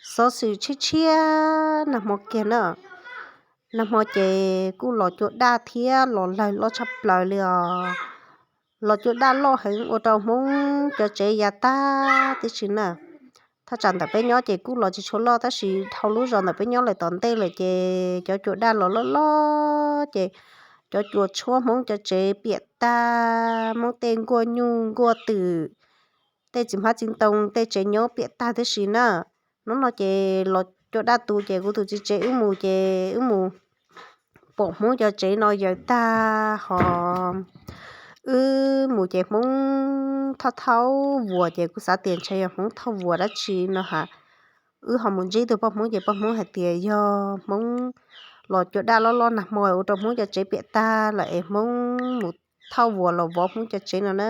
Xov xwm tshiab tshiab nag hmo kiag na, nag hmo ces kuj los cua daj thiab los lawg loj tshaj plaws li os. Los cua daj loj heev ua rau Hmoob cov tsev ya tag tib si na. Thaj tsam ntawm peb nyob ces kuj los tsis tshua loj tab sis dhau lub zos ntawm peb nyob lawm tom ntej lawm ces cov cua daj los loj loj ces cov cua tshuab Hmoob cov tsev piam tag, Hmoob tej nkuaj nyuj nkuaj twm, tej txiv hmab txiv ntoo tej tsev nyob piam tag tib si na. Hnub no ces los cua daj tu ces kuv tus txiv tsev wb mus ces wb mus pom Hmoob cov tsev no yaws tag hos wb mus ces Hmoob thauj thauj vuas ces kuv xav tias ntshe yog Hmoob thauj vuas dab tsi no ha. Wb ho mus ntsib tus poj Hmoob ces poj Hmoob hais tias yog Hmoob los cua daj loj loj nag hmo ua rau Hmoob cov tsev piam tag lawm es Hmoob mus thauj vuas los vov Hmoob cov tsev no na.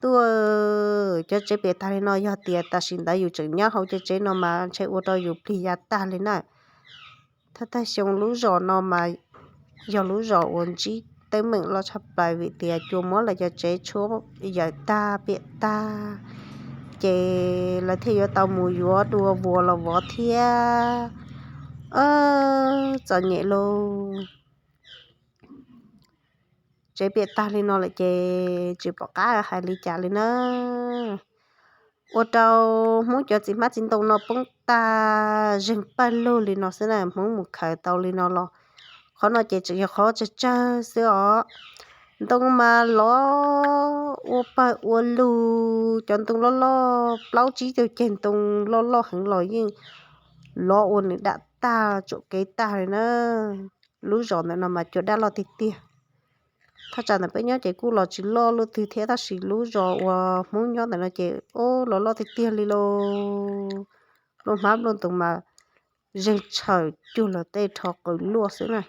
Tuaj, cov tsev piam tag li no yog tias tam sim ntawd yus tseem nyob hauv cov tsev no mas ntshe ua rau yus plig ya tag li na. Thawj tag xyoo lub zos no mas yog lub zos uas ntsib teeb meem loj tshaj plaws vim tias cua muab lawv cov tsev tshuab yaws tag piam tag, ces lawv thiaj yuav tau mus yuav dua vuas los vov thiab. Txom nyem lauj. Tsev piam tag li no lawm ces tsis pom qab hais li cas li na. Ua rau Hmoob cov txiv hmab txiv ntoo no poob tag zeeg pawg lug li no xwb na, Hmoob mus khaws tau li no los. Qhov no ces tseem yog qhov tsawg tsawg xwb os. Ntoo mas lov ua pawg ua lug, cov ntoo loj loj plaub tsib tug ceg ntoo loj loj heev los yeej lov ua nws dam tag tsuam kev tag li na. Lub zos ntawm no mas cua daj loj tiag tiag. Thaj tsam ntawm peb nyob ces kuj los tsis loj luaj twg thiab tab sis lub zos uas Hmoob nyob ntawm no ces ub los loj tiag tiag li lauj. Nplooj hmab nplooj ntoos mas zeeg tshawm cuag luag tej rho qws luaj xwb na.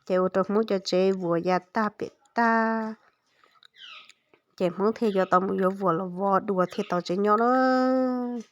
Ces ua rau Hmoob cov tsev vuas ya tag piam tag, ces Hmoob thiaj yuav tau mus yuav vuas los vov dua thiaj tau tsev nyob lauj.